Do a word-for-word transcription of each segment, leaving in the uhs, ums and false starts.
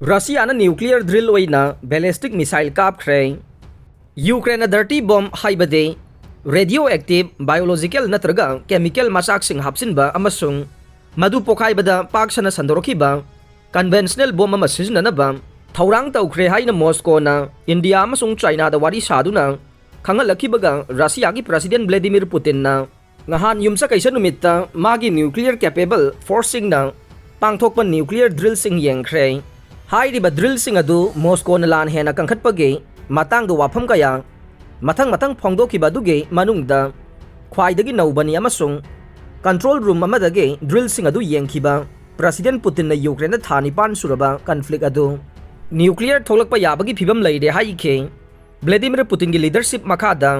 ꯔꯁꯤꯌꯥꯅ nuclear drill ꯑꯣꯏꯅ ballistic missile ꯀꯥꯞꯈ꯭ꯔꯦ꯫ ꯌꯨꯀ꯭ꯔꯦꯟꯅ dirty bomb ꯍꯥꯏꯕꯗꯤ radioactive, biological ꯅꯠꯇ꯭ꯔꯒ chemical ꯃꯆꯥꯛꯁꯤꯡ ꯍꯥꯞꯆꯤꯟꯕ ꯑꯃꯁꯨꯡ ꯃꯗꯨ ꯄꯣꯈꯥꯏꯕꯗ ꯄꯥꯛ ꯁꯟꯅ ꯁꯟꯗꯣꯔꯛꯈꯤꯕ conventional bomb ꯑꯃ ꯁꯤꯖꯤꯟꯅꯅꯕ ꯊꯧꯔꯥꯡ ꯇꯧꯈ꯭ꯔꯦ ꯍꯥꯏꯅ ꯃꯣꯁꯀꯣꯅ ꯏꯟꯗꯤꯌꯥ ꯑꯃꯁꯨꯡ ꯆꯥꯏꯅꯥꯗ ꯋꯥꯔꯤ ꯁꯥꯗꯨꯅ ꯈꯪꯍꯜꯂꯛꯈꯤꯕꯒ ꯔꯁꯤꯌꯥꯒꯤ President Vladimir Putinꯅ ꯉꯍꯥꯟ ꯌꯨꯝꯁꯀꯩꯁ ꯅꯨꯃꯤꯠꯇ ꯃꯥꯒꯤ nuclear capable forceꯁꯤꯡꯅ ꯄꯥꯡꯊꯣꯛꯄ nuclear drillꯁꯤꯡ ꯌꯦꯡꯈ꯭ꯔꯦ꯫ ꯍꯥꯏꯔꯤꯕ drillꯁꯤꯡ ꯑꯗꯨ ꯃꯣꯁꯀꯣꯅ ꯂꯥꯟ ꯍꯦꯟꯅ ꯀꯟꯈꯠꯄꯒꯤ ꯃꯇꯥꯡꯗ ꯋꯥꯐꯝ ꯀꯌꯥ ꯃꯊꯪ ꯃꯊꯪ ꯐꯣꯡꯗꯣꯛꯈꯤꯕ ꯑꯗꯨꯒꯤ ꯃꯅꯨꯡꯗ ꯈ꯭ꯋꯥꯏꯗꯒꯤ ꯅꯧꯕꯅꯤ ꯑꯃꯁꯨꯡ control room ꯑꯃꯗꯒꯤ drillꯁꯤꯡ ꯑꯗꯨ ꯌꯦꯡꯈꯤꯕ President Putinꯅ ꯌꯨꯀ꯭ꯔꯦꯟꯗ ꯊꯥ ꯅꯤꯄꯥꯟ ꯁꯨꯔꯕ conflict ꯑꯗꯨ nuclear ꯊꯣꯛꯂꯛꯄ ꯌꯥꯕꯒꯤ ꯐꯤꯕꯝ ꯂꯩꯔꯦ ꯍꯥꯏꯈꯤ꯫ Vladimir Putinꯒꯤ leadership ꯃꯈꯥꯗ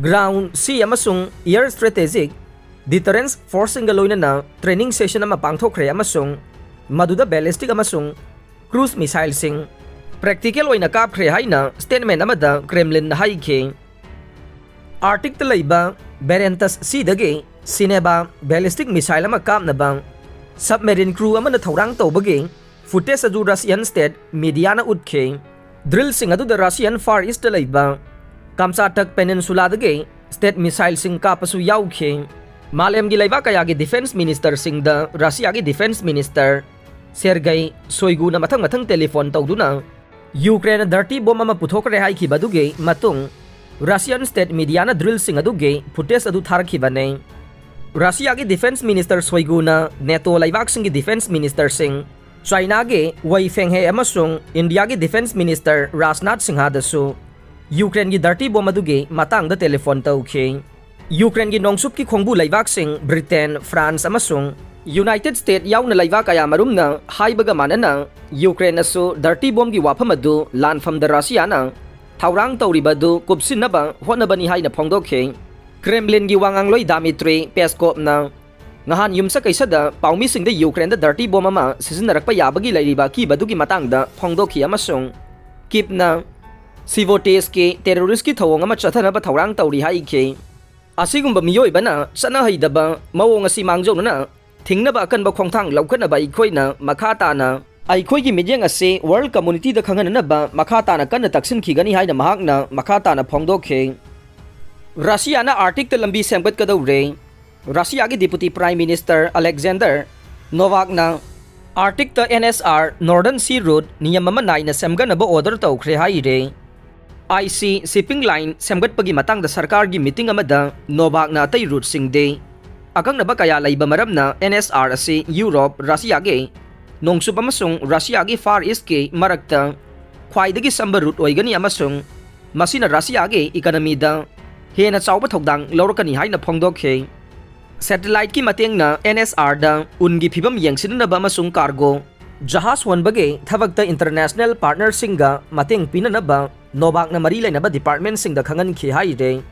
ground, sea ꯑꯃꯁꯨꯡ air strategic deterrence forceꯁꯤꯡꯒ ꯂꯣꯏꯅꯅ training session ꯑꯃ ꯄꯥꯡꯊꯣꯛꯈ꯭ꯔꯦ ꯑꯃꯁꯨꯡ ꯃꯗꯨꯗ ballistic ꯑꯃꯁꯨꯡ cruise missileꯁꯤꯡ practical ꯑꯣꯏꯅ ꯀꯥꯞꯈ꯭ꯔꯦ ꯍꯥꯏꯅ statement ꯑꯃꯗ Kremlinꯅ ꯍꯥꯏꯈꯤ꯫ Arcticꯇ ꯂꯩꯕ Barents Seaꯗꯒꯤ Tsineva ballistic missile ꯑꯃ ꯀꯥꯞꯅꯕ submarine crew ꯑꯃꯅ ꯊꯧꯔꯥꯡ ꯇꯧꯕꯒꯤ footage ꯑꯗꯨ Russian state mediaꯅ ꯎꯠꯈꯤ꯫ Drillꯁꯤꯡ ꯑꯗꯨꯗ Russian Far Eastꯇ ꯂꯩꯕ Kamchatka Peninsulaꯗꯒꯤ state missileꯁꯤꯡ ꯀꯥꯞꯄꯁꯨ ꯌꯥꯎꯈꯤ꯫ ꯃꯥꯂꯦꯝꯒꯤ ꯂꯩꯕꯥꯛ ꯀꯌꯥꯒꯤ defence ministerꯁꯤꯡꯗ ꯔꯁꯤꯌꯥꯒꯤ defence minister Sergei Shoiguꯅ ꯃꯊꯪ ꯃꯊꯪ telephone ꯇꯧꯗꯨꯅ ꯌꯨꯀ꯭ꯔꯦꯟꯅ dirty bomb ꯑꯃ ꯄꯨꯊꯣꯛꯈ꯭ꯔꯦ ꯍꯥꯏꯈꯤꯕ ꯑꯗꯨꯒꯤ ꯃꯇꯨꯡ Russian state mediaꯅ drillꯁꯤꯡ ꯑꯗꯨꯒꯤ footage ꯑꯗꯨ ꯊꯥꯔꯛꯈꯤꯕꯅꯤ꯫ ꯔꯁꯤꯌꯥꯒꯤ defence minister ꯁꯣꯏꯒꯨꯅ NATO ꯂꯩꯕꯥꯛꯁꯤꯡꯒꯤ defence ministerꯁꯤꯡ ꯆꯥꯏꯅꯥꯒꯤ ꯋꯩ ꯐꯦꯡꯍꯦ ꯑꯃꯁꯨꯡ ꯏꯟꯗꯤꯌꯥꯒꯤ defence minister ꯔꯥꯖꯅꯥꯊ ꯁꯤꯡꯍꯗꯁꯨ ꯌꯨꯀ꯭ꯔꯦꯟꯒꯤ dirty bomb ꯑꯗꯨꯒꯤ ꯃꯇꯥꯡꯗ telephone ꯇꯧꯈꯤ꯫ ꯌꯨꯀ꯭ꯔꯦꯟꯒꯤ ꯅꯣꯡꯆꯨꯞꯀꯤ ꯈꯣꯡꯕꯨ ꯂꯩꯕꯥꯛꯁꯤꯡ ꯕ꯭ꯔꯤꯇꯦꯟ, ꯐ꯭ꯔꯥꯟꯁ ꯑꯃꯁꯨꯡ United States ꯌꯥꯎꯅ ꯂꯩꯕꯥꯛ ꯀꯌꯥ ꯃꯔꯨꯝꯅ ꯍꯥꯏꯕꯒ ꯃꯥꯟꯅꯅ ꯌꯨꯀ꯭ꯔꯦꯟꯅꯁꯨ dirty bombꯒꯤ ꯋꯥꯐꯝ ꯑꯗꯨ ꯂꯥꯟꯐꯝꯗ ꯔꯁꯤꯌꯥꯅ ꯊꯧꯔꯥꯡ ꯇꯧꯔꯤꯕ ꯑꯗꯨ ꯀꯨꯞꯁꯤꯟꯅꯕ ꯍꯣꯠꯅꯕꯅꯤ ꯍꯥꯏꯅ ꯐꯣꯡꯗꯣꯛꯈꯤ꯫ Kremlinꯒꯤ ꯋꯥꯉꯥꯡꯂꯣꯏ Dmitry Peskovꯅ ꯉꯍꯥꯟ ꯌꯨꯝꯁꯀꯩꯁꯗ ꯄꯥꯎꯃꯤꯁꯤꯡꯗ ꯌꯨꯀ꯭ꯔꯦꯟꯗ dirty bomb ꯑꯃ ꯁꯤꯖꯤꯟꯅꯔꯛꯄ ꯌꯥꯕꯒꯤ ꯂꯩꯔꯤꯕ ꯑꯀꯤꯕꯗꯨꯒꯤ ꯃꯇꯥꯡꯗ ꯐꯣꯡꯗꯣꯛꯈꯤ ꯑꯃꯁꯨꯡ Kyivꯅ Svyatovskyꯒꯤ terroristꯀꯤ ꯊꯧꯑꯣꯡ ꯑꯃ ꯆꯠꯊꯅꯕ ꯊꯧꯔꯥꯡ ꯇꯧꯔꯤ ꯍꯥꯏꯈꯤ꯫ ꯑꯁꯤꯒꯨꯝꯕ ꯃꯤꯑꯣꯏꯕꯅ ꯆꯠꯅꯍꯩꯗꯕ ꯃꯑꯣꯡ ꯑꯁꯤ ꯃꯥꯡꯖꯧꯅꯅ ꯊꯤꯡꯅꯕ ꯑꯀꯟꯕ ꯈꯣꯡꯊꯥꯡ ꯂꯧꯈꯠꯅꯕ ꯑꯩꯈꯣꯏꯅ ꯃꯈꯥ ꯇꯥꯅ ꯑꯩꯈꯣꯏꯒꯤ ꯃꯤꯠꯌꯦꯡ ꯑꯁꯤ ꯋꯥꯔꯜ ꯀꯝꯃꯨꯅꯤꯇꯤꯗ ꯈꯪꯍꯟꯅꯅꯕ ꯃꯈꯥ ꯇꯥꯅ ꯀꯟꯅ ꯇꯛꯁꯤꯟꯈꯤꯒꯅꯤ ꯍꯥꯏꯅ ꯃꯍꯥꯛꯅ ꯃꯈꯥ ꯇꯥꯅ ꯐꯣꯡꯗꯣꯛꯈꯤ꯫ ꯔꯁꯤꯌꯥꯅ ꯑꯥꯔꯇꯤꯛꯇ ꯂꯝꯕꯤ ꯁꯦꯝꯒꯠꯀꯗꯧꯔꯦ꯫ ꯔꯁꯤꯌꯥꯒꯤ ꯗꯤꯄꯨꯇꯤ ꯄ꯭ꯔꯥꯏꯝ ꯃꯤꯅꯤꯁꯇꯔ ꯑꯂꯦꯛꯖꯦꯟꯗꯔ ꯅꯣꯚꯥꯛꯅ ꯑꯥꯔꯇꯤꯛꯇ NSR, Northern Sea Route, ꯅꯤꯌꯝ ꯑꯃ ꯅꯥꯏꯅ ꯁꯦꯝꯒꯠꯅꯕ ꯑꯣꯔꯗꯔ ꯇꯧꯈ꯭ꯔꯦ ꯍꯥꯏꯔꯦ꯫ ꯑꯥꯏ ꯁꯤ ꯁꯤꯄꯤꯡ ꯂꯥꯏꯟ ꯁꯦꯝꯒꯠꯄꯒꯤ ꯃꯇꯥꯡꯗ ꯁꯔꯀꯥꯔꯒꯤ ꯃꯤꯇꯤꯡ ꯑꯃꯗ ꯅꯣꯚꯥꯛꯅ ꯑꯇꯩ ꯔꯨꯠꯁꯤꯡꯗꯤ ꯑꯀꯛꯅꯕ ꯀꯌꯥ ꯂꯩꯕ ꯃꯔꯝꯅ NSR ꯑꯁꯤ ꯌꯨꯔꯣꯞ, ꯔꯁꯤꯌꯥꯒꯤ ꯅꯣꯡꯆꯨꯞ ꯑꯃꯁꯨꯡ ꯔꯁꯤꯌꯥꯒꯤ ꯐꯥꯔ ꯏꯁ꯭ꯠꯀꯤ ꯃꯔꯛꯇ ꯈ꯭ꯋꯥꯏꯗꯒꯤ ꯁꯝꯕ ꯔꯨꯠ ꯑꯣꯏꯒꯅꯤ ꯑꯃꯁꯨꯡ ꯃꯁꯤꯅ ꯔꯁꯤꯌꯥꯒꯤ ꯏꯀꯅꯃꯤꯗ ꯍꯦꯟꯅ ꯆꯥꯎꯕ ꯊꯧꯗꯥꯡ ꯂꯧꯔꯛꯀꯅꯤ ꯍꯥꯏꯅ ꯐꯣꯡꯗꯣꯛꯈꯤ꯫ ꯁꯦꯇꯦꯂꯥꯏꯠꯀꯤ ꯃꯇꯦꯡꯅ NSRꯗ ꯎꯟꯒꯤ ꯐꯤꯕꯝ ꯌꯦꯡꯁꯤꯟꯅꯕ ꯑꯃꯁꯨꯡ ꯀꯥꯔꯒꯣ ꯖꯍꯥꯖ ꯍꯣꯟꯕꯒꯤ ꯊꯕꯛꯇ ꯏꯟꯇꯔꯅꯦꯁꯅꯦꯜ ꯄꯥꯔꯠꯅꯔꯁꯤꯡꯒ ꯃꯇꯦꯡ ꯄꯤꯅꯅꯕ ꯅꯣꯚꯥꯛꯅ ꯃꯔꯤ ꯂꯩꯅꯕ ꯗꯤꯄꯥꯔꯠꯃꯦꯟꯠꯁꯤꯡꯗ ꯈꯪꯍꯟꯈꯤ ꯍꯥꯏꯔꯦ꯫